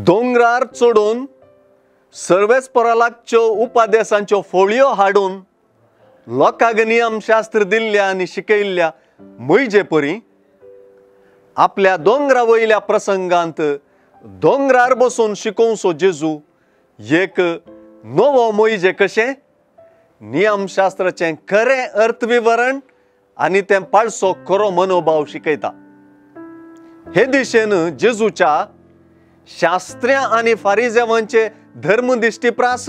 दोंगरार चडून सर्वेस्परा लागच्यो उपादेसांच्यो फोळयो हाडून लोकांक नियमशास्त्र दिल्ल्या आनी शिकयल्ल्या म्हजे परी आपल्या दोंगरा वयल्या प्रसंगांत दोंगरार बसून शिकोवचो जेजू एक नवो मोयजे कशें नियमशास्त्राचें खरें अर्थविवरण आनी तें पाळसो खरो मनोभाव शिकयता. हे दिशेन जेजूच्या शास्त्र्या आनी फारिजेवांचे धर्मदिश्टी प्रास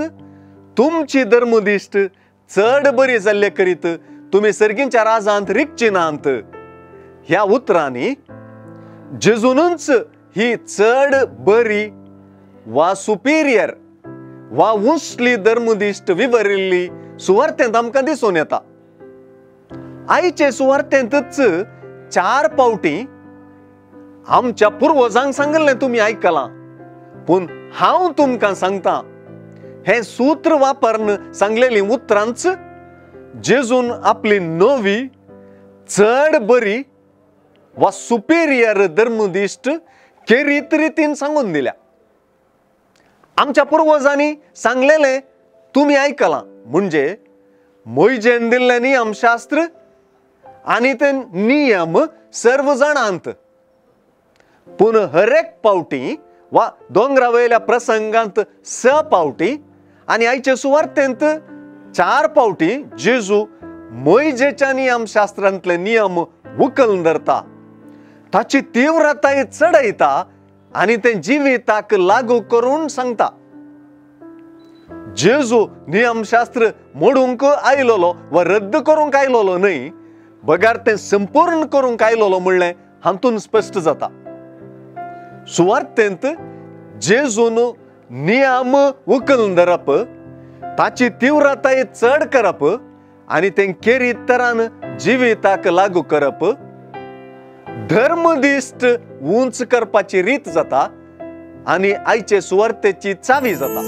तुमची धर्मदिश्ट चड बरी जाल्ले करीत तुमी सर्गींच्या राजांत रिगची नात ह्या उतरांनी जेजूनच ही चड बरी वा सुपिरियर वा उंचली धर्मदिश्ट विवरिल्ली सुवार्तेंत आमकां दिसून येता. आयचे सुवार्तेंतच चार पावटी आमच्या पुर्वजांक सांगिल्लें तुमी आयकलां, पूण हांव तुमकां सांगता हें सूत्र वापरून सांगलेलीं उतरांच जेजून आपली नवी चड बरी वा सुपिरियर धर्मदिश्ट केरीत रितीन सांगून दिल्या. आमच्या पुर्वजांनी सांगलेलें तुमी आयकलां म्हणजे मोयजेन दिल्लें नियमशास्त्र आनी ते नियम सर्व जाणांत, पूण हरेक पावटी वा दोंगरा वयल्या प्रसंगांत स पावटी आनी आयचे सुवार्तेंत चार पावटी जेजू मोयजेच्या नियमशास्त्रांतले नियम उखलून धरता, ताची तीव्रताय चडयता आनी तें जिविताक लागू करून सांगता. जेजू नियमशास्त्र मोडूंक आयलोलो वा रद्द करूंक आयलोलो न्हय, बगार तें संपूर्ण करूंक आयलोलो म्हणलें हातून स्पश्ट जाता. सुवार्तेंत जेजून नियम उखलून धरप, ताची तीव्रताय चड करप आनी तें केरीत तरान जिविताक लागू करप धर्मदिश्ट उंच करपाची रीत जाता आनी आयचे सुवार्तेची चावी जाता.